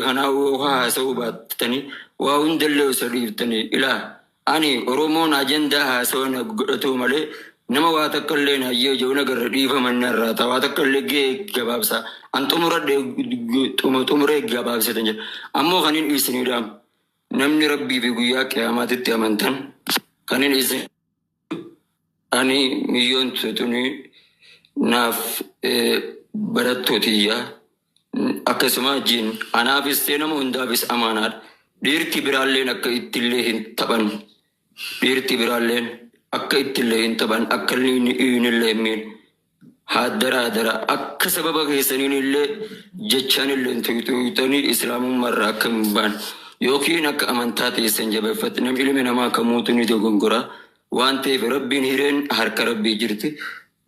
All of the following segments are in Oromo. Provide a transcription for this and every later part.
Kanaa hoo haasa'uu baattanii waa hundallee osoo dhiiftanii, ilaa ani Oromoon ajandaa haasawa na godhatuu malee nama waa takka illee hayyee jiru nagarra dhiifama narraa ta'a. Waa takka illee gahee gabaabsa an xumuradhe, xumuree gabaabsatan jedha. Ammoo kanin isinii dhaamu, namni Rabbii fi guyyaa qiyaamaatitti amantan, kanin isin ani miyyoon tuni naaf barattootiyya, akkasuma wajjin anaafis ta'e nama hundaafis amaanaadha. Dhiirti biraalleen akka ittillee hin taphan, dhiirti biraalleen akka ittillee hin taphan, akka inni illee hin miine haadara hadara, akka sababa keessaniin illee jechaan illee tuyxanii islaamummaarraa akka hin baane yookiin akka amantaa teessan jabeeffatti. Namni ilmi namaa kamuutu ni dogongora waan ta'eef, Rabbiin hireen harka Rabbii jirti,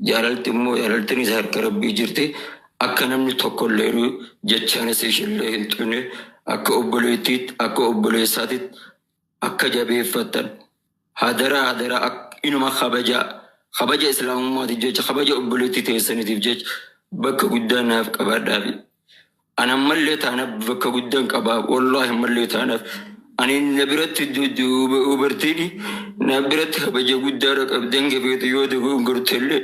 jaalalti immoo jaalaltinis harka Rabbii jirti. Akka namni tokkollee jechaanis ishillee hin xune, akka obboleettiitti, akka obboleessaatitti akka jabeeffattan hadara hadara. Inuma kabajaa, kabaja islaamummaatiif jecha, kabaja obboleettii teessaniitiif jecha bakka guddaa naaf qabaadhaafi. Ani ammallee taanaaf bakka guddaan qabaa, wallaahi ammallee taanaaf. Ani na biratti dubartiin na biratti kabaja guddaadha qabdeen gafeetu yoo dogongortellee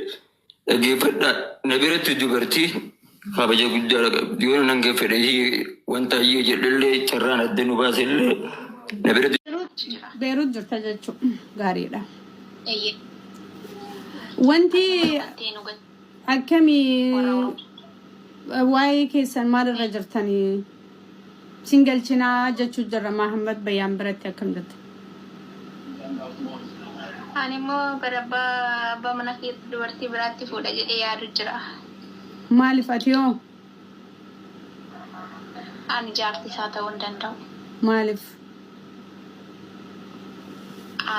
dhaggeeffadhaa. Na biratti dubartii kabaja guddaadha qabdi. Yoo nan fedhe wanta hayyee jedhellee carraan adda nu baasellee na biratti. Beerut jirta jechuun gaariidha. Eeyyee. Wanti Qabattee nu gad akkamii warra Oromoo. Waa'ee keessan maalirra jirtanii? Sin galchinaa jechuu jirra Mahammad Bayyaan biratti, akkam jirta? Ani immoo gara abbaa mana keetti dubartii biraatti fuudha jedhee yaadu jira. Maaliif, ati hoo? Ani jaartii isaa ta'uu hin danda'u. Maaliif?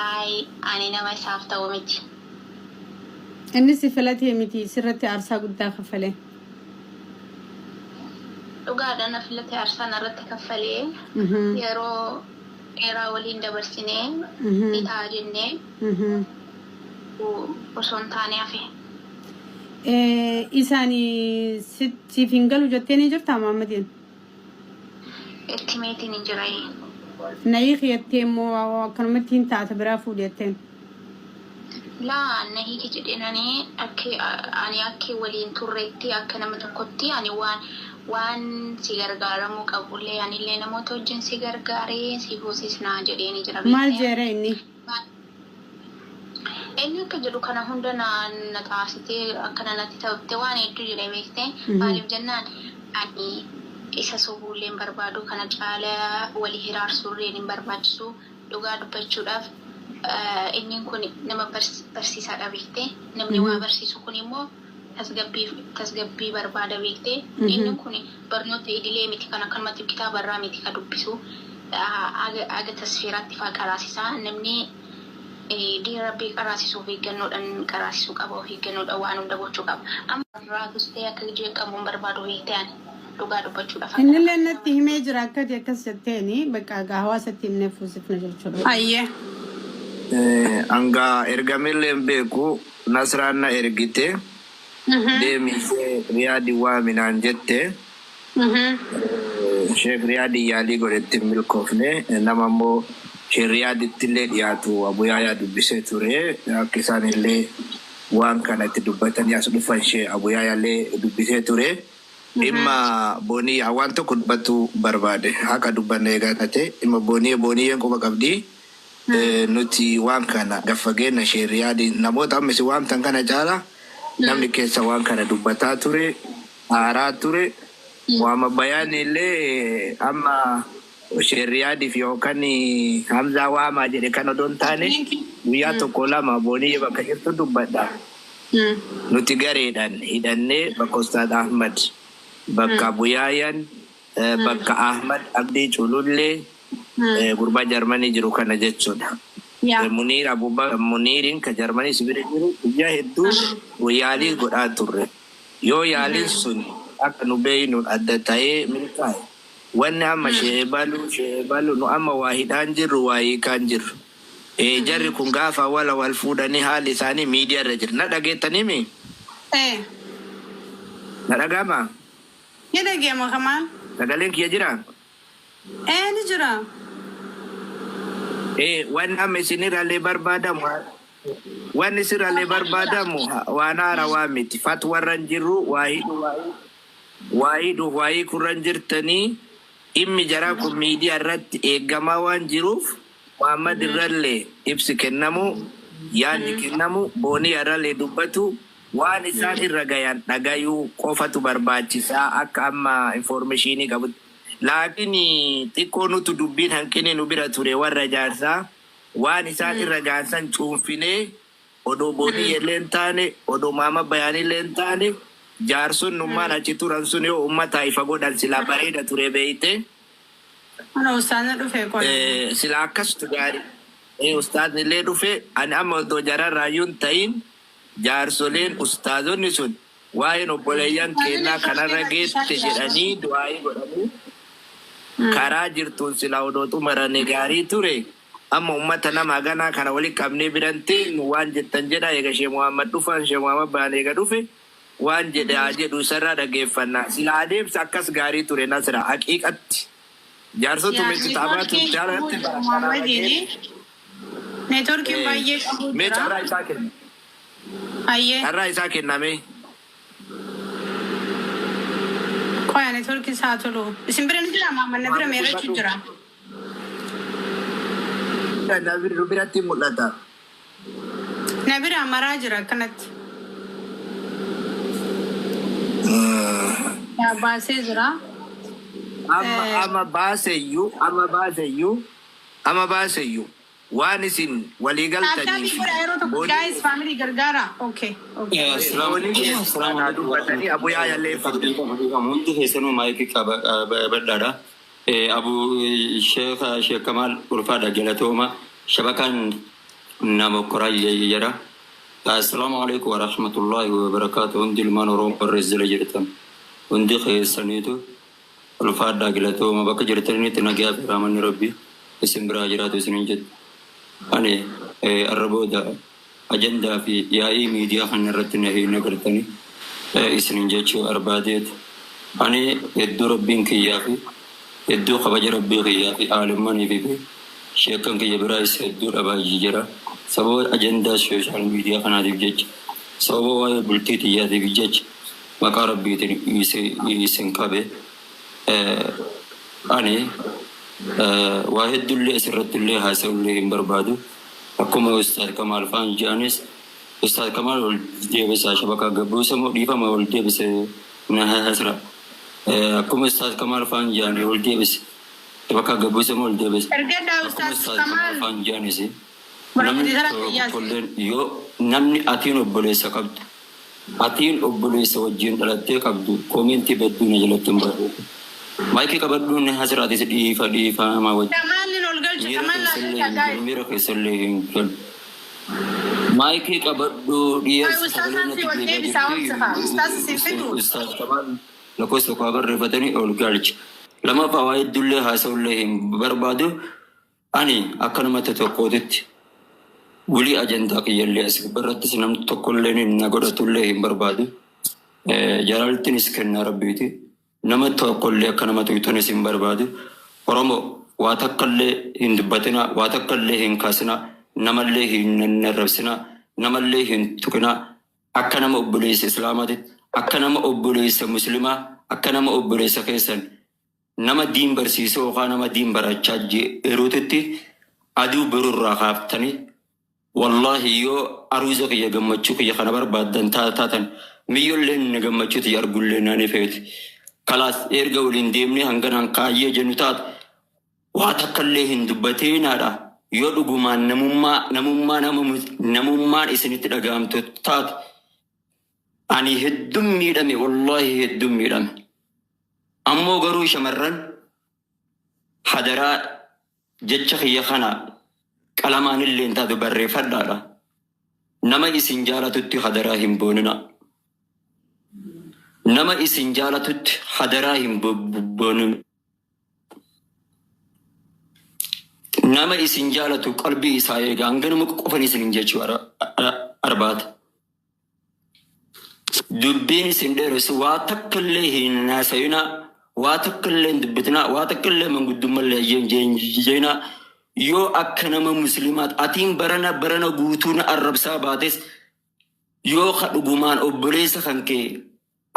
Ayi, ani nama isaaf ta'u miti. Inni si filatee miti, sirratti aarsaa guddaa kaffalee. Dhugaadha, na filate, aarsaa narratti kaffalee, yeroo dheeraa waliin dabarsinee ni ta'a jennee osoo hin taane hafe. Isaan siif hin galu jettee ni jirtaa Muhammadiin? Itti meetiin hin jira. Nayii kiyattee immoo akkanumatti hin taata biraa fuudhi jetteen? Laa, na hiiki jedheenani akka ani akka waliin turreetti, akka nama tokkotti ani waan si gargaaramuu qabullee anillee namoota wajjin si gargaaree si fuusisnaa jedheeni jira. Maal beektee. jeere inni? Inni akka jedhu kana hunda na taasitee akkana natti ta'utte waan hedduu jedhe, beektee. Maaliif jennaan, ani isa sobuullee hin barbaadu, kana caalaa walii hiraarsuullee hin barbaachisu. Dhugaa dubbachuudhaaf inni kun nama barsiisaadha, beektee. Namni waa barsiisu kun immoo tasgabbii barbaada, beektee. Inni kun barnoota idilee miti, kan akkanumatti kitaaba irraa miti ka dubbisu, aga tasfiiraatti faa qaraasisaa. Namni diin Rabbii qaraasisu of eeggannoodhaan qaraasisuu qaba, of eeggannoodhaan waan hunda gochuu qaba. Amma irraatus ta'e akka jeeqamu hin barbaadu, beektee, ani dhugaa dubbachuudhaaf akka Innillee natti himee jira akkati akkas jetteeni, bakka egaa hawaasatti himnee fuusifna jechuudha. Ayyee. Hanga ergameellee hin beeku. Nasraan na ergite, deemi ishee Riyaadi waaminaan jette. Sheek Riyaadi yaalii godhetti hin milkoofne. Nama immoo Sheek Riyaaditti illee dhiyaatu Abuyaayaa dubbisee ture, akka isaan illee waan kana itti dubbatanii as dhufan shee Abuyaayaa illee dubbisee ture. Dhimma Booniyyaa waan tokko dubbatu barbaade, haqa dubbanna eegaa taate, dhimma Booniyee, Booniyyeen quba qabdi. Nuti waan kana gaffageenya Sheek Riyaadi namoota amma isin waamtan kana caala namni keessa waan kana dubbataa ture, aaraa ture. Waama bayaani illee amma Sheek Riyaadiif yookaan Hamzaa waamaa jedhe kan odoo hin taane, guyyaa tokko lama Booniyyee bakka jirtu dubbadha. Nuti gareedhaan hidhannee bakka Ustaad Ahmad, bakka Abuyaayan, bakka Ahmad Abdii Culullee, gurbaa Jarmanii jiru kana jechuudha. Muniir Abuba Muniiriin ka Jarmanii si bira jiru guyyaa hedduu yaalii godhaa turre. Yoo yaaliin sun akka nu beeynuun adda ta'ee milkaa'e, wanni amma sheebalu sheebalu nu amma waa hidhaan jirru, waa hiikaan jirru. Jarri kun gaafa wala wal fuudhanii haalli isaanii miidiyaa irra jira. Na dhageettanimi? Ee. Na dhaga'amaa? Ni dhageema, Kamaal. Sagaleen kiyya jiraa? Ee, ni jira. Wanni amma isinirrallee barbaadamu, wanni isirrallee barbaadamu waan haarawaa miti. Fatwarra hin jirru, waa hidhu, waa hidhuuf waa hiikurra hin jirtanii. Dhimmi jaraa kun miidiyaa irratti eegamaa waan jiruuf, Muhammad irrallee ibsi kennamu, yaadni kennamu, Boonii irrallee dubbatu, waan isaan irra gayan dhagayuu qofatu barbaachisaa akka amma informationii qabutti. Laakiin xiqqoo nutu dubbiin hanqinni nu bira ture, warra jaarsaa waan isaan irra gahan san cuunfinee, odoo Boonii illee hin taane, odoo Maama Bayaanillee hin taane, jaarsonnummaan achi turan sun yoo uummataa ifa godhan silaa bareeda ture, beeyte. Mana ustaazna dhufe qola. Sila akkastu gaarii. Ustaazni illee dhufe. Ani amma odoo jararraayyuu hin ta'in, jaarsoleen ustaazonni sun waa'een obboleeyyan keennaa kanarra geette jedhanii du'aayii godhanii karaa jirtuun silaa odoo xumaranii gaarii ture. Amma ummata nama haganaa kana walitti qabnee biran teenyu, waan jettan jedha. Eega Shee Muhammad dhufan, Shee Muhammad ba'an eega dhufe, waan jedhe haa jedhu, isarraa dhageeffanna. Sila adeemsa akkas gaarii ture, Nasra, haqiiqatti. Jaarsotu miti taphaa Neetworkiin turte qabuu alatti jira bara kanarra Muhammadiini. geette. Neetworkiin baay'ee qabuu Mee jira. carraa isaa kenna. Hayyee. Carraa isaa kenname. Qoya, neetworkiin isaa tolu. Isin bira ni jira Muhammad? Na bira Muhammad, meerrachuu dubbadhu. jira. Na biratti mul'ata. Na bira maraa jira akkanatti. Yaa, baasee jira. Amma amma baaseyyuu amma baaseyyuu waan isin walii galtanii Tap tap fi godha yeroo tokko, Boonii guys, family gargaara. Okay. Boonii keessaa naa dubbatanii Abu Yaayallee fidde. Hundi keessanuu maayikii qabadhaadha. Abu Sheekh, Sheekh Kamaal, ulfaadha, galatooma. Shabakaan nama koraa jedha. Assalaamu alaikum warahmatullaahi wabarakaatu. Hundi ilmaan Oromoo warra jala jirtan, hundi keessaniitu ulfaadhaa, galatooma. Bakka jirtanitti nagaa fi raamanni Rabbii isin biraa jiraatu isinin jedhu. Ani arra booda ajandaa fi yaa'ii miidiyaa kana irratti na hin agartanii isinin jechuu barbaadeeti. Ani hedduu Rabbiin kiyyaa fi hedduu kabaja Rabbii kiyyaa fi aalimanii fi sheekan kiyya biraas hedduu dhabaa jira. Sababa ajandaa social media kanaatiif jecha, sababa waa'ee bultii xiyyaatiif jecha, maqaa Rabbiitiin isin qabe. Ani waa hedduullee asirratti illee haasa'ullee hin barbaadu. Akkuma Ustaad Kamaal faan jedhanis, Ustaad Kamaal ol deebisaa, shabakaa gabbuusa moo dhiifama, ol deebise na hasra. Akkuma Ustaad Kamaal faan jedhan, ol deebise. Shabakaa gabbuusa moo ol deebise. Ergadhaa Akkuma Ustaaz Ustaad Kamaal Kamaal. faan jedhanis, namni Barumsa fayyaas. tokkolleen yoo namni atiin obboleessa qabdu, atiin obboleessa wajjin dhalattee qabdu, koomentii badduu na jalatti hin barreessu. Maayikii qabadhuun hasiraatis dhiifa dhiifama wajjin. Kamaalin ol galcha. Miira Kamaal naa keessallee galcha, hin guys. galu. Miira keessallee hin galu. Maayikii qabadhu dhiyeessi. Ustaazaan Sagalee si natti ol deebi'aa deebisaa obsa haa. Ustaaz si jirti. fidu. Ustaaz Kamaal lakkoofsa tokko barreeffatanii ol galcha. Lamaffaa, waa hedduullee haasa'ullee hin barbaadu. Ani akka namatti tokkootitti wulii ajandaa kiyyallee as gubbarrattis namni tokkollee na godhatullee hin barbaadu. Jaalaltiinis kennaa Rabbiiti. Nama tokkollee akka nama tuyxunis hin barbaadu. Oromoo, waa takkallee hin dubbatinaa, waa takkallee hin kaasinaa, namallee hin arrabsinaa, namallee hin tuqinaa. Akka nama obboleessa Islaamaatitti, akka nama obboleessa Muslimaa, akka nama obboleessa keessan nama diin barsiisuu yookaan nama diin barachaa jiruutitti, aduu birurraa kaaftanii, wallaahi yoo aruuza kiyya, gammachuu kiyya kana barbaaddan taatan, miyyolleen na gammachuu tiyya argullee naani feeti. Kalaas, erga waliin deemnee hanganaan kaayyee jennu taate, waa takkallee hin dubbateenaadha. Yoo dhugumaan namummaa nama namummaan isinitti dhaga'amtu taate, ani hedduun miidhame, wallaahi hedduun miidhame. Ammoo garuu shamarran, hadaraa, jecha kiyya kana qalamaan illee hin taatu barreeffadhaadha. Nama isin jaalatutti hadaraa hin boonina. Nama isin jaalatutti hadaraa hin boonina. Nama isin jaalatu qalbii isaa eega. Hanganuma qofan isin jechuu arbaata. Dubbiin isin dheeressu, waa takka illee hin haasayina. Waa takka illee hin dubbatinaa, waa takka illee manguddummallee hin jeenaa. Yoo akka nama musliimaat atiin barana barana guutuu na arrabsaa baates, yoo ka dhugumaan obboleessa kan kee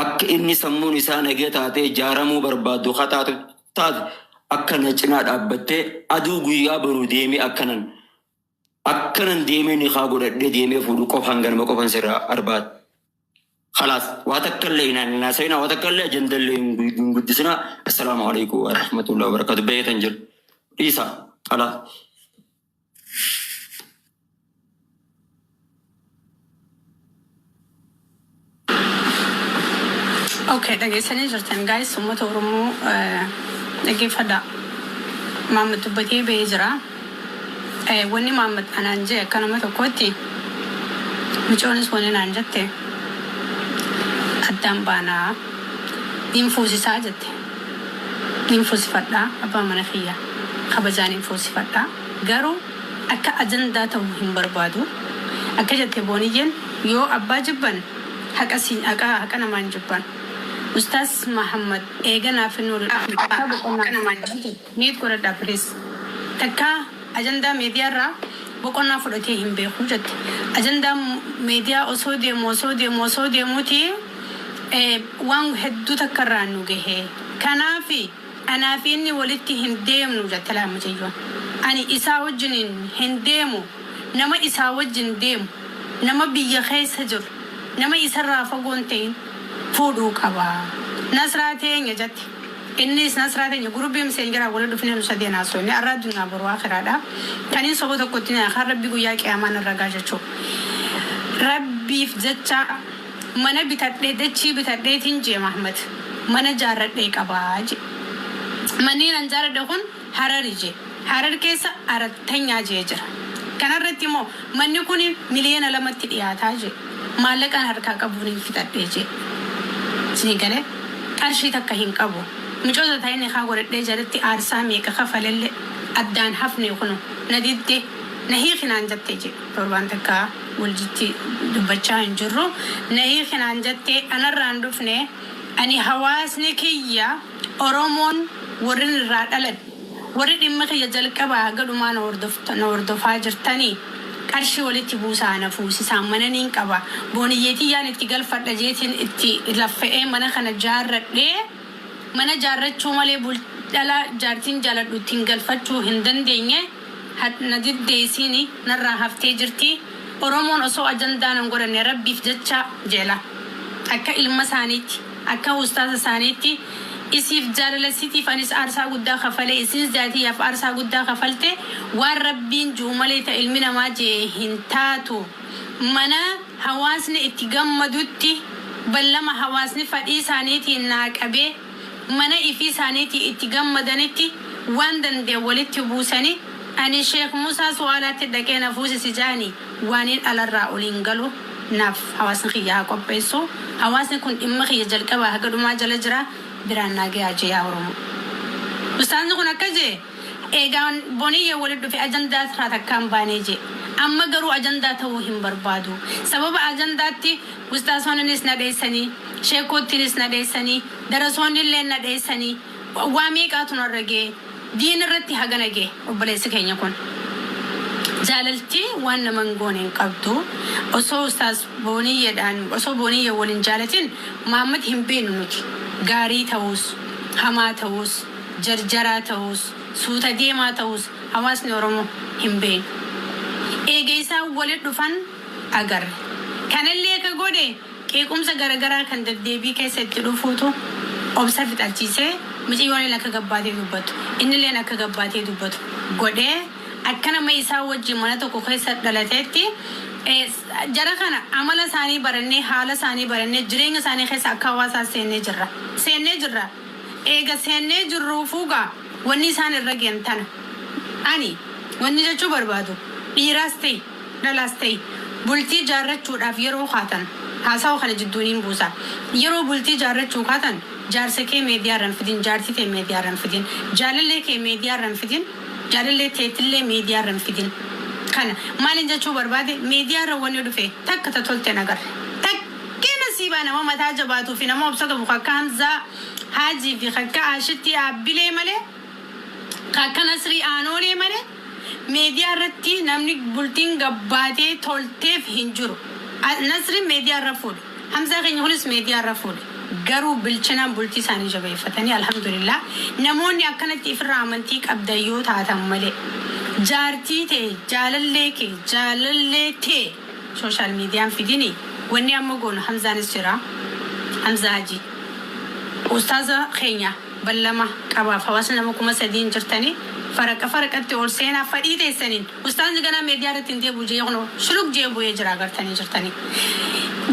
akka inni sammuun isaa nagee taatee jaaramuu barbaaddu ka taatu taate, akka na cinaa dhaabbattee aduu guyyaa boruu deemee akkanan deemee ni kaa godhadhee deemee fuudhu qofaan ganama qofan sirraa arbaad. خلاص, waa takka illee hin haasa'inaa, waa takka illee ajandaa illee hin guddisinaa. السلام عليكم ورحمة الله وبركاته. Beetan jiru. Dhiisa. خلاص. Okay, dhageessanii jirtan guys, uummata Oromoo dhaggeeffadhaa. Maamad dubbatee bahee jira. Wanni Maamad anaan jee akka nama tokkootti, micoonis wanni naan jette, addaan baanaa niin fuusisaa jette. Niin fuusifadhaa, abbaa mana kiyya kabajaa niin fuusifadhaa. Garuu akka ajandaa ta'uu hin barbaadu. Akka jette booniyyeen, yoo abbaa jibban haqa si haqa haqa namaan jibban. Ustaas Mahammad eega naaf hin boqonnaa namaan miit godhadhaa, please. Takkaa ajandaa miidiyaarraa boqonnaa fudhatee hin beeku jette. Ajandaa miidiyaa osoo deemu osoo deemu osoo deemuuti waan hedduu takka irraa nu gahe. Kanaafi anaa fi inni walitti hin deemnu jette laa mucayyoon. Ani isaa wajjin hin deemu. Nama isaa wajjin deemu, nama biyya keessa jiru, nama isarraa fagoo hin ta'in fuudhuu qaba. Nasraa teenya jette. Innis nasraa teenya gurubii miseenjaraa wal dhufnee nu sadeen haasofne arraa addunyaa boruu akiraadha. Kaniin soba tokkotti kan Rabbi guyyaa qiyaamaa narra gaa jechuudha. Rabbiif jecha mana bitadhee, dachii bitadheetiin jee Mahmad, mana jaarradhee qabaa je. Manneen an jaaradhe kun Harari je. Harar keessa arattanyaa jee jira. Kanarratti immoo manni kun 2 miliyoonatti dhiyaataa je. Maallaqaan harkaa qabuun hin fixadhee je. Isin galee qarshii takka hin qabu. Micoota ta'in haa godhadhee jalatti aarsaa meeqa kafalellee addaan hafne kunu na didde, na hiikinaan jettee je. Torbaan takka waljitti dubbachaa hin jirru. Na hiikinaan jettee anarraan dhufne, ani hawaasni kiyya Oromoon warri irraa dhaladhe, warri dhimma kiyya jalqabaa haga dhumaa na hordofaa jirtanii, qarshii walitti buusaa na fuusisaa, mana niin qaba, booniyyeetii yaan itti galfadha jeetiin itti laffa'ee mana kana jaarradhee, mana jaarrachuu malee dhala jaartiin jaaladhu ittiin galfachuu hin dandeenye, na diddeesiini narraa haftee jirti. Oromoon osoo ajandaa nan godhanne, Rabbiif jecha jeela, akka ilma isaaniitti, akka ustaasa isaaniitti, isiif jaalala isiitiif anis aarsaa guddaa kafalee, isinis jaatiyyaaf aarsaa guddaa kafalte, waan Rabbiin ji'u malee ta ilmi namaa jee hin taatu. Mana hawaasni itti gammadutti ballama hawaasni fadhii isaaniitiin naa qabee, mana ifii isaaniitii itti gammadanitti waan danda'e walitti buusanii, ani Sheekh Musaa Su'aalaatti dhaqee na fuusisi jaanii waaniin alarraa oliin galu naaf hawaasni kiyya haa qopheessu. Hawaasni kun dhimma kiyya jalqabaa haga dhumaa jala jira, biraan naa gahaa jee yaa Oromoo. Ustaazni kun akka jee, eegaan boniyyee walitti dhufe ajandaa irraa takkaan baanee jee. Amma garuu ajandaa ta'uu hin barbaadu. Sababa ajandaatti ustaasonnis na dheessanii, sheekottiinis na dheessanii, darasoonni illee na dheessanii, waa meeqaatu narra ga'e. Diin irratti hagana ga'e obboleessi keenya kun. Jaalalti waan nama hin goone hin qabdu. Osoo ustaas booniyyeedhaan, osoo booniyyee waliin jaalatin Mahammad hin beeknu nuti. Gaarii ta'us, hamaa ta'us, jarjaraa ta'us, suuta deemaa ta'us hawaasni Oromoo hin beeknu. Eega isaan walitti dhufan agarre. Kanallee ka godhe qeequmsa garagaraa kan deddeebii keessa itti dhufuutu obsa fixachiisee, miciyyoon akka gabbaatee dubbatu, innilleen akka gabbaatee dubbatu godhee, akka nama isaa wajjin mana tokko keessa dhalateetti jara kana amala isaanii barannee, haala isaanii barannee, jireenya isaanii keessa akka hawaasaa seennee jirra. Seennee jirra. Eega seennee jirruu fuugaa wanni isaan irra ge'an tana. Ani wanni jechuu barbaadu, dhiiraas ta'e dhalaas ta'e, bultii jaarrachuudhaaf yeroo kaatan, haasawa kana jidduuniin buusa. Yeroo bultii jaarrachuu kaatan, jaarsa kee miidiyaa irra hin fidin, jaartii ta'e miidiyaa irra hin fidin, jaalallee kee miidiyaa irra hin fidin, jaalallee teetillee miidiyaa irra hin fidin. Kana maaliin jechuu barbaade? Miidiyaa irra wanni dhufe takka ta tolte hin agarre. Takkeena. Nasiibaa nama mataa jabaatuu fi nama obsa qabu akka Hamzaa Haajii fi akka Ashitti Abbilee malee, akka Nasrii Aanoolee malee meediyaa irratti namni bultiin gabbaatee tolteef hin jiru. Nasriin meediyaa irra fuudhe. Hamzaa keenya kunis meediyaa irra fuudhe. Garuu bilchinaan bultii isaanii jabeeffatanii, alhamdulillah. Namoonni akkanatti ifirraa amantii qabdan yoo taatan malee, jaartii ta'e, jaalallee kee, jaalallee ta'e social mediaan fidini. Wanni amma goonu, Hamzaanis jira. Hamzaa Hajii. Ustaaza keenya ballama qabaaf hawaasni nama 3000 jirtanii faraqa faraqatti ol seenaa fadhii teessaniin ustaazni ganaa meediyaa irratti hin deebi'u jee kunoo shuluk jee bu'ee jira, agartanii jirtanii.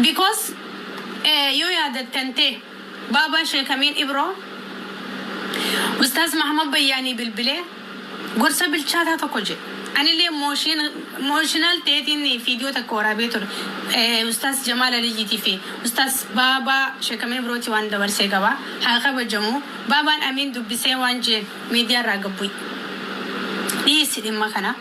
Because yoo yaadattan ta'e, baabaa Sheekamiin Ibroo Ustaaz Mahamad Bayyaanii bilbilee gorsa bilchaataa tokko jedhe. Anillee emotional ta'eetiin viidiyoo takka waraabee ture. Ustaaz Jamaal Aliyyiitii fi Ustaaz Baabaa Sheekamee Birootii waan dabarsee qaba. Haa kabajamu. Baabaan Amiin dubbisee waan jeen, miidiyaa irraa gabbu'i. Dhiisi dhimma kana.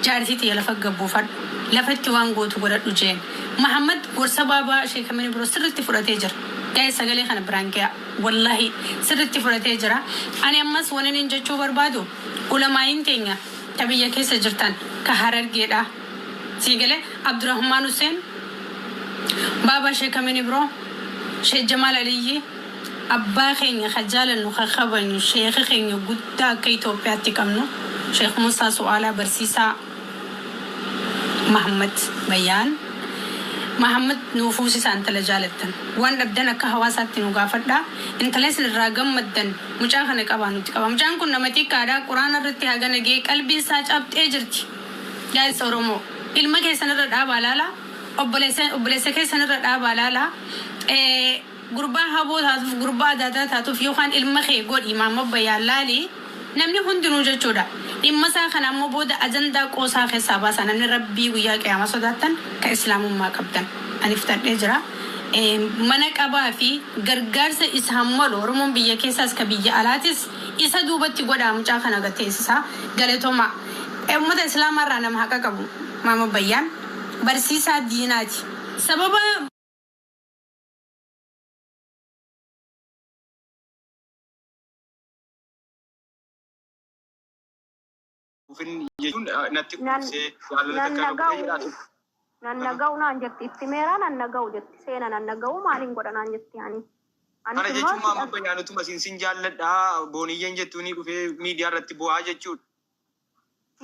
Jaartii tiyya lafa gabbuufadhu. Lafatti waan gootu godhadhu jeen. Mahammad gorsa Baabaa Sheekamee Biroo sirriitti fudhatee jira. Gaa'e sagalee kana biraan ga'a. Wallahi sirriitti fudhatee jira. Ani ammas waan inni jechuu barbaadu, ulamaayin teenya ta biyya keessa jirtan ka Harargeedha. Sii galee, Abdurrahmaan Hussein, Baabaa Sheekamin Ibroo, Sheekh Jamaal Aliyyi, abbaa keenya ka jaalannu, ka kabajnu, sheeka keenya guddaa akka Itoophiyaatti qabnu, Sheekh Musaa Su'aalaa, barsiisaa Mahammad Bayyaan. Mahammad nuu fuusisa intala jaalattan. Waan dhabdan akka hawaasaatti nu gaafadha. Intala isin irraa gammaddan mucaa kana qabaa nutti qaba. Mucaan kun nama xiqqaadha. Quraana irratti haga nagee qalbiin isaa cabxee jirti. Guys, Oromoo, ilma keessan irra dhaabaa laala. Obboleessa keessan irra dhaabaa laala. Gurbaa haboo taatuuf, gurbaa adaadaa taatuuf, yookaan ilma kee godhi Maamma Bayyaan laali. Namni hundinuu jechuudha. Dhimma isaa kana ammoo booda ajandaa qoosaa keessaa baasa. Namni Rabbii guyyaa qiyaamaa sodaattan, ka islaamummaa qabdan. Ani fixadhee jira. Mana qabaa fi gargaarsa isaan malu Oromoon biyya keessaas ka biyya alaatis isa duubatti godhaa, mucaa kana gateessisaa. Galatoomaa. Uummata islaamaa irraa nama haqa qabu Maama Bayyaan barsiisaa diinaati. Sababa Ufin jechuun natti Nan quufsee jaalala nan takka na godhee naga'u jedhaatu. Nan naga'u naan jetti, itti meeraa nan naga'u jetti, seena nan naga'u, maaliin godha naan jetti ani. Kana Anis immoo jechuun si Maamma Bayyaan utuma sin jaalladhaa booniyyeen jettuuni dhufee miidiyaa irratti bu'aa jechuudha.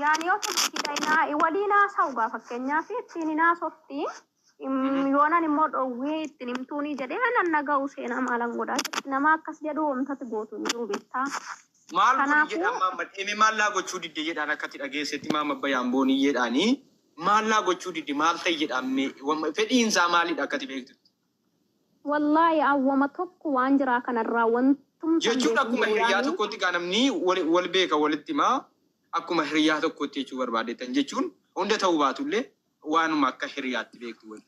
Yaani yoo tokkidha waliin haasa'u gaa, fakkeenyaaf ittiin hin haasofti. Yoonan immoo dhowwee ittiin himtuuni jedhee nan naga'u seenaa maalan godhaa jetti. Nama akkas jedhu wamtati gootu hin jiru, beektaa. Maal godhi Kanaafuu jedhaan Maamma dhimmi maallaa gochuu didde jedhaan akkatti dhageessetti Maamma Bayyaan booniyyeedhaanii maallaa gochuu didde, maal ta'e jedhaan, fedhiinsaa maalidha akkati beektu? Wallaahi awwama tokko waan jiraa kanarraa wantumtan Jechuun beeku akkuma hin jiru hiriyaa yaani. Tokkotti gaa namni wal beeka, walitti himaa, akkuma hiriyaa tokkotti jechuu barbaadetan, jechuun hunda ta'uu baatullee waanuma akka hiriyaatti beektu wali.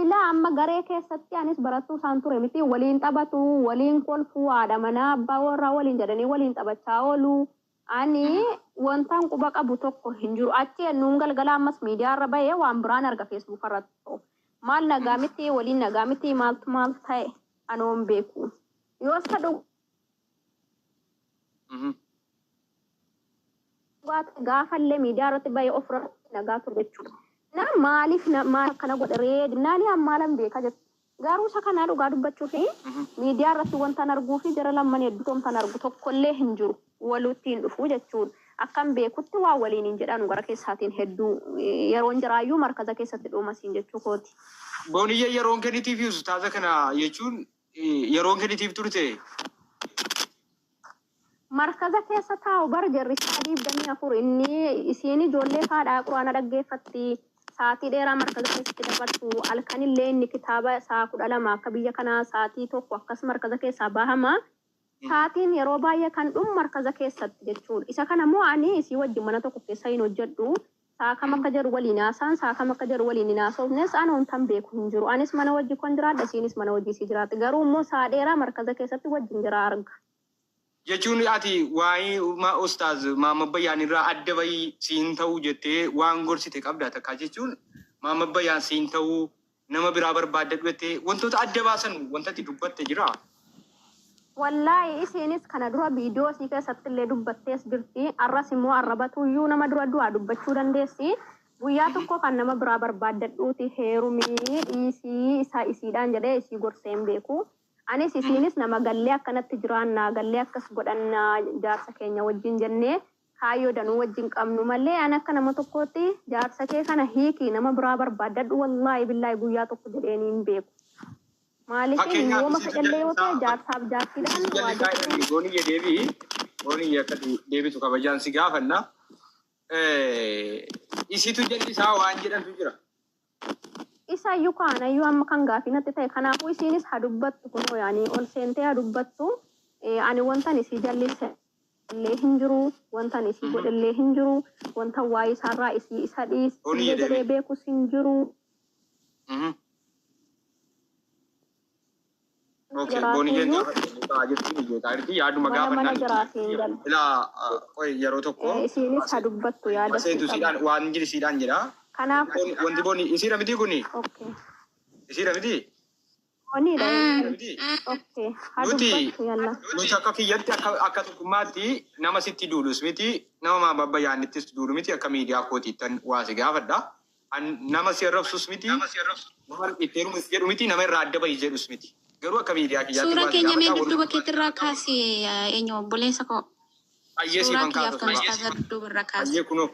Ilaa, amma garee keessatti anis barattuu isaan ture miti, waliin taphatu, waliin kolfu, haadha manaa abbaa warraa waliin jedhanii waliin taphachaa oolu. Ani wantaan quba qabu tokko hin jiru. Achi ennuun galgala ammas miidiyaa irra bahee waan biraan arga Facebook irratti. Maal, nagaa miti, waliin nagaa miti, maaltu maal ta'e anoon beeku. Yoo isa dhugaa ta'e gaafallee miidiyaa irratti bahee ofirratti nagaa ture jechuudha. Na maaliif maal akkana godhe ree naani ammaalan beeka jechuudha. Garuu isa kanaa dhugaa dubbachuu fi miidiyaa irratti wantan arguu fi jara lamman hedduu wantan argu tokkollee hin jiru. Walitti hin dhufu jechuudha. Akkan beekutti waa waliin hin jedhanu gara keessaatiin hedduu yeroon jiraayyuu markaza keessatti dhuumasiin jechuu kooti. Booniyyee yeroon kennitiif ustaaza kana jechuun yeroon kennitiif turte. Markaza keessa taa'u bar jarri isaa 24, inni isiin ijoollee faadhaa quraana dhaggeeffatti. Sa'aatii dheeraa markaza keessatti dabarsu. Halkanillee inni kitaaba sa'a 12, akka biyya kanaa sa'aatii 1 akkas markaza keessaa bahama. Sa'aatiin yeroo baay'ee kan dhumu markaza keessatti jechuudha. Isa kana immoo ani isii wajjin mana tokko keessa hin hojjedhu. Sa'a kam akka jedhu waliin haasa'an, sa'a kam akka jedhu waliin hin haasofnes, an wantan beeku hin jiru. Anis mana hojii kon jiraadha, isiinis mana hojii isii jiraatti. Garuu immoo sa'a dheeraa markaza keessatti wajjin jira arga. Jechuun ati waa'ee ustaaz Maamma Bayyaan irraa adda bahii siin ta'uu jettee waan gorsite qabda takka, jechuun Maamma Bayyaan siin ta'uu Nama biraa barbaaddadhu jettee wantoota adda baasan wanta ati dubbatte jiraa? Wallaahi isiinis kana dura viidiyoo isii keessatti illee dubbattees jirti. Arras immoo arrabatuyyuu nama dura du'aa dubbachuu dandeessi. Guyyaa tokko kan nama biraa barbaaddadhuuti heerumii dhiisii isaa isiidhaan jedhee isii gorsee hin beeku. Anis isiinis nama gallee akkanatti jiraannaa, gallee akkas godhannaa jaarsa keenya wajjin jennee kaayyoo danuu wajjin qabnu malee, ani akka nama tokkootti jaarsa kee kana hiiki, nama biraa barbaaddadhu, wallaahi billaahi guyyaa tokko jedheenii hin beeku. Maaliif Fakkeenyaaf yooma isiitu fedhallee yoo ta'e jallisaa jaarsaaf jaartiidhaan isiitu waa jallisaa jechuun jedhani. Gooniyye, deebii gooniyye akka deebitu kabajaan si gaafanna. Isiitu jallisaa waan jedhantu jira. Isayyuu kaanayyuu amma kan gaafii natti ta'e. Kanaafuu isiinis haa dubbattu, kunoo yaani ol seentee haa dubbattu. Ani wantan isii jallise illee hin jiru, wantan isii godhe illee hin jiru, wantan waa'ee isaarraa isii isa Gooniyye, dhiisee jedhee deebii. beekus hin jiru. Okay, gooniyyeen Jiraatuyyuu gaafa jirti biyyoota jirti yaaduma mana mana gaafannaan jiraatiin galu. Ilaa, qoy, yeroo tokko Isiinis haa dubbattu, yaada seentu isii siidhaan qabdu. waan jiru siidhaan jedha. Kanaaf Wanti booni isiidha miti kuni? Okay. Isiidha miti? Booniidha. Isiidha miti? Okay. Haa Nuti dubbattu, yalla. Nuti akka kiyyatti, akka tokkummaatti, nama sitti duulus miti, nama maababbayyaanittis duulu miti. Akka miidiyaa kootiittan waa si gaafadha. Nama si arrabsus miti, nama itti heerumus jedhu miti, nama irraa adda bahi jedhus miti. Garuu akka miidiyaa kiyyaatti Suuraa waa si keenya mee gaafadha. dudduuba keetirraa kaasi, eenyu, obboleessa koo. Ayyee, Suuraa siifan kiyyaaf kaasa kan suuraa. ustaaza dudduuba irra kaasi. Ayyee, kunoo.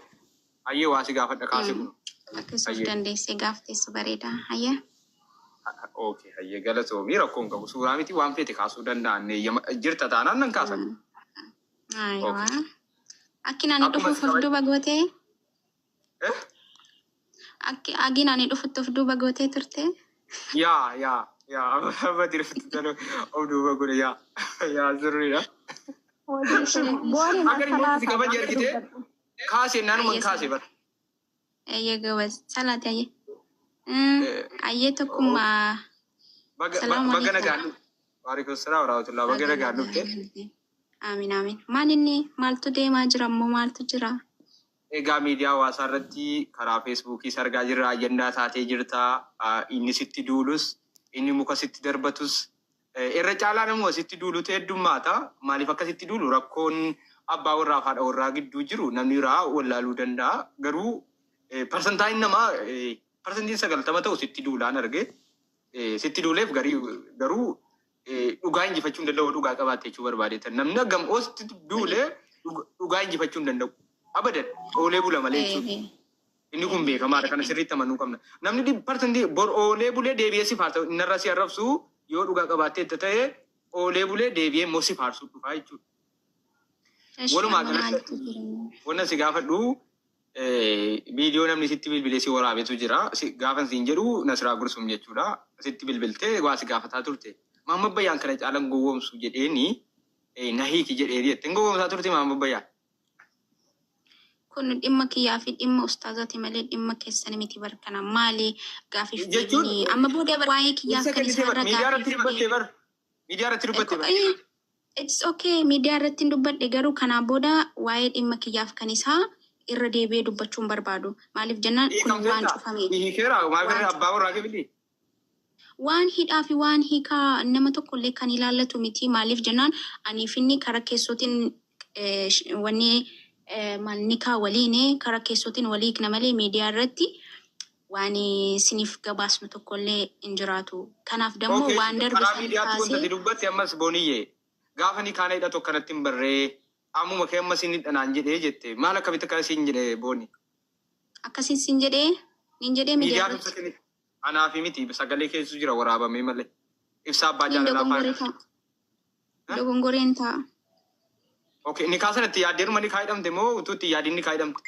Ayyee, waa si gaafadha, kaase kunoo. Akkasumas Ayyee. dandeessee gaafteessu bareeda. Hayyee. Okay, hayyee, galatoomii, rakkoon qabu. Suuraa miti, waan feete kaasuu danda'an jirta taanaan nan kaasan. Ayiwaa. Akki ani Akkuma dhufuuf si of kabaja. duuba gootee? Eh? Akki agiin ani dhufutti of duuba gootee turte? Yaa yaa yaa, amma dirfatti tana of duuba godhe, yaa yaa, sirriidha. Hojii kun booniin Akka inni si assalaataa kabaje argite dubbadhu. kaasee naanuman Ayyee kaase salaati. bara. Ayyee gabas. Salaati, ayyee. Ayyee, tokkummaa. Baga Salaamu baga alaikum. nagaan dhufte. Waalaikum salaam warahmatullahi, baga Baga nagaan dhufte. nagaan dhufte. Amiin amiin. Maal inni maaltu deemaa jira immoo, maaltu jira? Egaa miidiyaa hawaasaa irratti karaa Feesbuukii argaa jirra, ajandaa taatee jirta. Inni sitti duulus, inni muka sitti darbatus, irra caalaa nama sitti duulutu heddummaata. Maaliif akka sitti duulu, rakkoon abbaa warraa fi haadha warraa gidduu jiru namni biraa wallaaluu danda'a. Garuu parsantaan namaa, 90% ta'u sitti duulaan arge. Sitti duuleef garii garuu dhugaa injifachuu hin danda'u, dhugaa qabaatte jechuu barbaadeetan. Namni hagam oo sitti duulee dhugaa injifachuu hin danda'u. Abadan, oolee bula malee jechuudha. Inni kun beekamaadha. Kana sirriitti amanuu qabna. Namni parsantii bor oolee bulee deebi'ee si faarsa. Inni irra si arrabsu yoo dhugaa qabaattee ta'e oolee bulee deebi'ee immoo si faarsuu dhufaa jechuudha. Eshi, Walumaa amma galatti maaltu jira? wanna si gaafadhu, viidiyoo namni sitti bilbilee si waraabetu jira. Gaafan siin jedhu Nasraa Gursum jechuudha. Sitti bilbiltee waa si gaafataa turte. Maamma Bayyaan kana caalan gowwoomsu jedheeni na hiiki jedheeni jettee gowwoomsaa turte Maamma Bayyaan. Kun dhimma kiyyaa fi dhimma ustaazaati malee dhimma keessan miti barkana. Maali gaafiif Jechuun deebinii? Amma booda waa'ee kiyyaaf ibsa kan kennitee bar isaarra miidiyaa irratti gaafiif dubbattee bar miidiyaa irratti dubbattee bar. It's okay, miidiyaa irratti hin dubbadhe, garuu kanaa booda waa'ee dhimma kiyyaaf kan isaa irra deebi'ee dubbachuu hin barbaadu. Maaliif jennaan kun waan Hiikamteetta. cufameef. Hiikeera maal Waan abbaa warraa kee Waan hidhaa fi waan hiikaa nama tokkollee kan ilaallatu miti. Maaliif jennaan aniif inni karaa keessootiin wanni maal nikaa waliin karaa keessootiin walii hiikna malee miidiyaa irratti waan isiniif gabaasnu tokkollee hin jiraatu. Kanaaf dammoo Okay, waan darbe karaa san miidiyaatti wanta kaasee ati dubbatte ammas, Booniyyee, gaafa ni kaana hidhatu akkanatti hin barree ammuma kee ammas inni hidhanaan jedhee jette. Maal akkamitti akkana siin jedhe, Booni? Akkasiin siin jedhee nin jedhee miidiyaa Miidiyaa irratti. ibsa kennite. Anaa fi miti, sagalee keessu jira waraabamee malee. Ibsaa abbaa Nin jaalalaa dogongoree faana. ta'a. Dogongoreen ta'a. Okay, ni kaa sanatti yaaddeeruma ni kaa hidhamte moo utuu itti yaadin ni kaa hidhamte?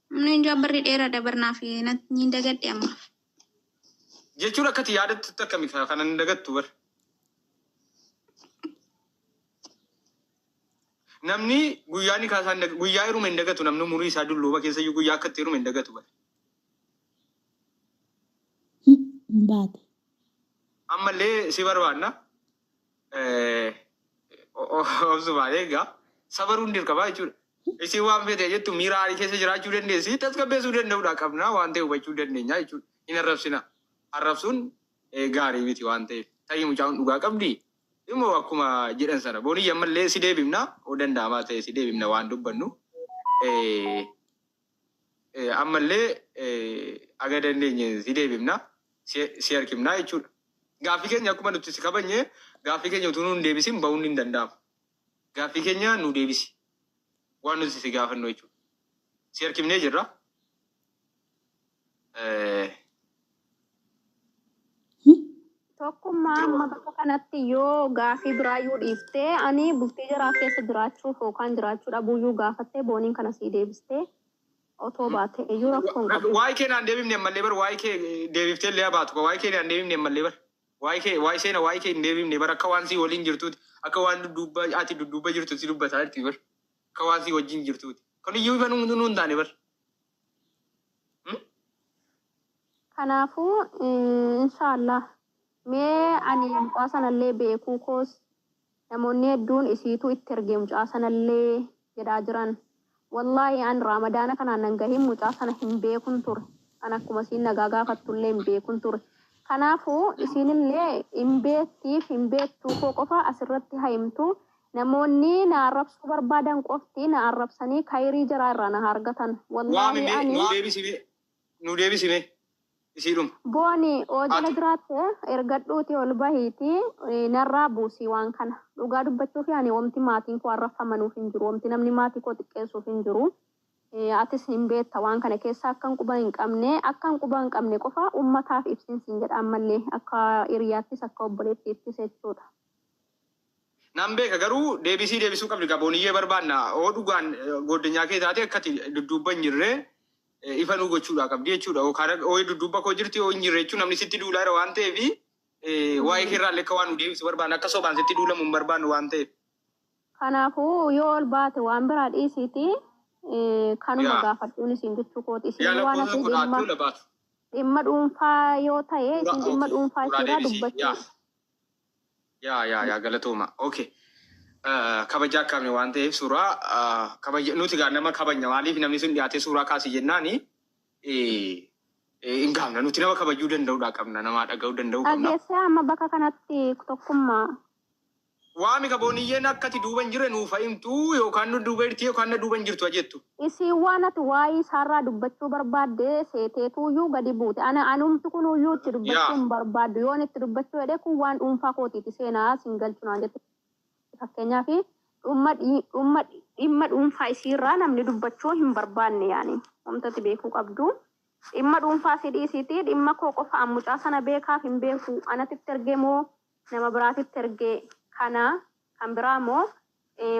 Namni ijaa barri dheeraadha barnaaf ni dagadhe ammaaf. Jechuun akkati yaadattutti akkami kana hin dagattu bar. Namni guyyaa ni kaasaa guyyaa heeruma hin dagatu. Namni umurii isaa dulluuma keessa iyyuu guyyaa akkatti heeruma hin dagatu bar. Hin baate. Ammallee si barbaanna. Obsumaan egaa sabaruun dirqama jechuudha. Isin waan feete jettu miira aarii keessa jiraachuu dandeessi. Tasgabbeessuu danda'uudha qabna waan ta'e hubachuu dandeenya jechuudha. Hin arrabsina. Arrabsuun gaarii miti waan ta'eef. Ta'ii mucaan dhugaa qabdi. Immoo akkuma jedhan sana boonii ammallee si deebifna oo danda'amaa ta'e si deebifna waan dubbannu. Ammallee aga dandeenye si deebifna si harkifna jechuudha. Gaaffii keenya akkuma nuti si kabajne gaaffii keenya utuu nu hin deebisin bahuun hin danda'amu. Gaaffii keenya nu deebisi. Waan nuti si gaafannu jechuudha. Si harkifnee jirra. Tokkummaa amma bakka kanatti yoo gaafii biraayyuu dhiiftee ani bultii jaraa keessa jiraachuuf yookaan jiraachuu dhabuuyyuu gaafattee booniin kana sii deebistee otoo baate iyyuu rakkoo hin qabu. Waa'ee kee naan deebifne ammallee bar, waa'ee kee deebiftee illee baatu, waa'ee kee naan deebifne ammallee bar, waa'ee kee, waa'ee seena, waa'ee kee hin deebifne bar. Akka waan si waliin jirtuuti, akka waan dudduuba ati dudduuba jirtuuti dubbataa jirti bar, akka waan si wajjin jirtuuti. Kun iyyuu ifa nu hin taane bar. Kanaafuu inshaallah mee ani mucaa sanallee beekuu koos namoonni hedduun isiitu itti ergee mucaa sanallee jedhaa jiran. Wallaahi an Raamadaana kanaan nan gahin mucaa sana hin beekun ture. An akkuma isiin nagaa gaafattullee hin beekun ture. Kanaafuu isiinillee hin beektiif hin beektuu koo qofa asirratti himtu. Namoonni na arrabsuu barbaadan qofti na arrabsanii kayrii jaraa irraa na argatan. Waami Wallaahi mee ani nu deebisi mee, nu deebisi mee isiidhuma. Booni oo jala Ati jiraatte ergadhuuti ol bahiiti narraa buusii waan kana. Dhugaa dubbachuuf ani wamti maatiin koo arrafamanuuf hin jiru. Wamti namni maatii koo xiqqeessuuf hin jiru. Atis hin beekta waan kana keessa akkan quba hin qabne, akkan quba hin qabne qofa ummataaf ibsinsiin jedha ammallee akka hiriyaattis akka obboleettiittis jechuudha. Nan beeka garuu deebisii deebisuu qabdi gabooniyyee barbaanna oo dhugaan goddanyaa kee taate akkati dudduuba hin jirre ifa nu gochuudha qabdi jechuudha. Yookaan oo dudduuba koo jirti oo hin jirre jechuun namni sitti duulaa jira waan ta'eef waa'ee keerraa illee akka waan nu deebisu barbaanna, akka sobaan sitti duulamu hin barbaannu waan ta'eef. Kanaafuu yoo ol baate waan biraa dhiisiiti kanuma Yaa. gaafadhuun isin jechuu kooti. Yaa Isin waan lakkoofsa ati tokko dhimma dhaattuu labaatu. dhimma dhuunfaa yoo ta'e isin dhimma dhuunfaa Suuraa isiirraa deebisii. dubbachuu. Yaa yaa yaa galatooma. Okay. Kabaja akkamii waan ta'eef suuraa kabaja nuti gaa nama kabajna, maaliif namni sun dhiyaatee suuraa kaasi jennaani hin gaafna, nuti nama kabajuu danda'uudha qabna, nama dhaga'uu danda'uu qabna. Dhageessee amma bakka kanatti tokkummaa. Waami kabooniyyeen akkati duuba hin jirre nuuf himtu yookaan nu duuba jirti yookaan na duuba hin jirtu jettu. Isiin waan ati waa'ee isaarraa dubbachuu barbaadde seeteetuuyyuu gadi buute. Ana anumti kunuyyuu itti dubbachuu hin barbaaddu. Yoon itti dubbachuu jedhee kun waan dhuunfaa kootiiti seenaa siin galchu naan jette. Fakkeenyaaf dhimma dhimma dhimma dhuunfaa isiirraa namni dubbachuu hin barbaanne yaani wantati beekuu qabdu. Dhimma dhuunfaa si dhiisiiti dhimma koo qofa an mucaa sana beekaaf hin beeku, anatitti ergee moo nama biraatitti ergee kana kan biraa moo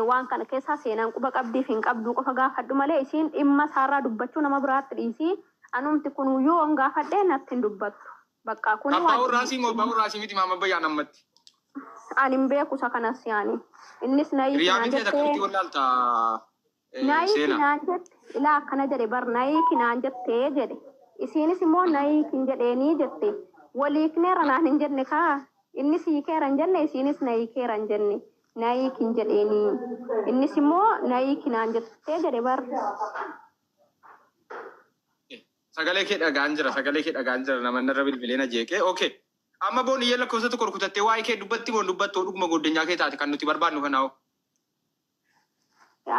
waan kana keessaa seenaan quba qabdiif hin qabdu qofa gaafadhu malee isiin dhimma isaarraa dubbachuu nama biraatti dhiisii anumti kunuyyuu on gaafadhee natti hin dubbattu. Bakka kuni Abbaa waan warraasii moo abbaa warraasii miti maama bayyaan ammatti? Ani hin beeku isa kanas yaani. Innis nayii Hiriyaa kinaan miti jettee akkamitti wallaalta nayii seenaa? kinaan jette ilaa akkana jedhe bar, nayii kinaan jettee jedhe. Isiinis immoo nayii kin jedheenii jette. Waliikneera naan hin jenne kaa. Innis hiikeera hin jenne, isiinis na hiikeera hin jenne. Nayii kin jedheenii. Innis immoo nayii kinaan jettee jedhe bar. Sagalee kee dhagaan jira, sagalee kee dhagaan jira, nama narra bilbilee na jeeqee. Okay. Amma booniyyee lakkoofsa tokko rukutattee waa'ee kee dubbatti moo dubbattu dhuguma goddanyaa kee taate kan nuti barbaannu kanaa'u?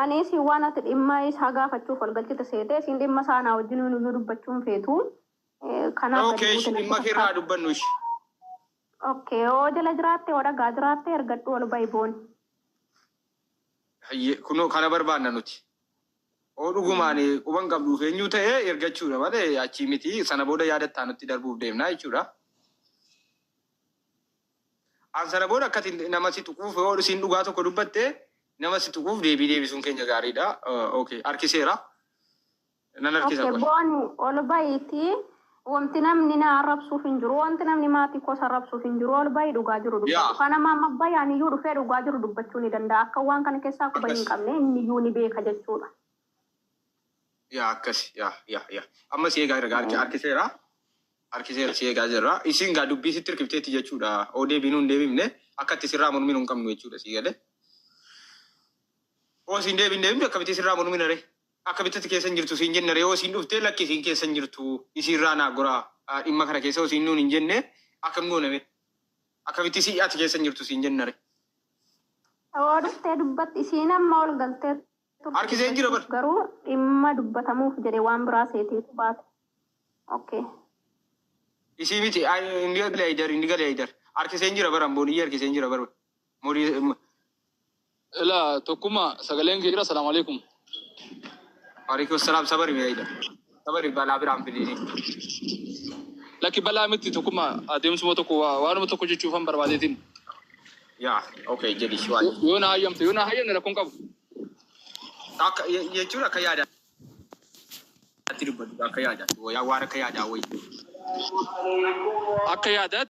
Ani isin waan ati dhimma isaa gaafachuuf wal galchite seete isin dhimma isaa naa wajjin iyyuu dubbachuu hin feetu. Kanaaf gadi Okay, buute natti dhimma kee irraa fakkaata. dubbannu ishi. Okay, yoo jala jiraatte yoo dhagaa jiraatte ergadhu ol bahi booni. Hayyee, kunoo kana barbaanna nuti. Oo dhugumaan quban qabduuf eenyu ta'e ergachuudha malee achii miti, sana booda yaadattaa nutti darbuuf deemna jechuudha. An sana booda akkati nama si tuquuf yoo isiin dhugaa tokko dubbatte nama si tuquuf deebii deebisuun keenya gaariidha. Okay, harkiseera. Nan harkisa Okay, qoy. booni ol bahiiti. Wanti namni na arrabsuuf hin jiru, wanti namni maatii koos arrabsuuf hin jiru, ol bahi dhugaa jiru dubbatu. Yaa. Kana amma bayaan iyyuu dhufee dhugaa jiru dubbachuu ni danda'a. Akka waan kana keessaa quba hin qabne inni iyyuu ni beeka jechuudha. Yaa akkas yaa yaa yaa. Amma si eegaa jira, harkiseera. Harkiseera, si eegaa jirra. Isin gaa dubbii sitti hirkifteetti jechuudha. Oo deebiinuu hin deebifne akka itti sirraa morminu hin qabnu jechuudha si galee. Oo isin deebiin deebifne akkamitti sirraa mormina ree? Akkamitti keessa hin jirtu siin jenne yoo isiin dhuftee lakki isiin keessa hin jirtu isiirraa naa goraa dhimma kana keessa isiin nuun hin jenne akkam gooname? Akkamitti si ati keessa hin jirtu siin jennare? Yoo dhuftee dubbatti isiin amma ol galtee turte Harkisee hin jira bar. Garuu dhimma dubbatamuuf jedhe waan biraa seeteetu baate. Okay. Isii miti inni galee Haydar, inni galee Haydar. Harkisee hin jira bara booniyyi harkisee hin jira bara. Moolii. Ilaa tokkuma sagaleen kee jira, salaamu alaikum. Waalaikum salaam, sabari mee Haydar. Sabari, balaa biraan fidini. Lakki, balaa miti, tokkuma adeemsuma tokko waanuma tokko jechuufan barbaadeetiin. Yaa, okay, jedhi waan. Yoo na hayyamte, yoo na hayyamne rakkoon qabu. Akka jechuun akka yaadaatti dubbatu, akka yaadaatti waan akka yaadaa wayi. Akka yaadaatti.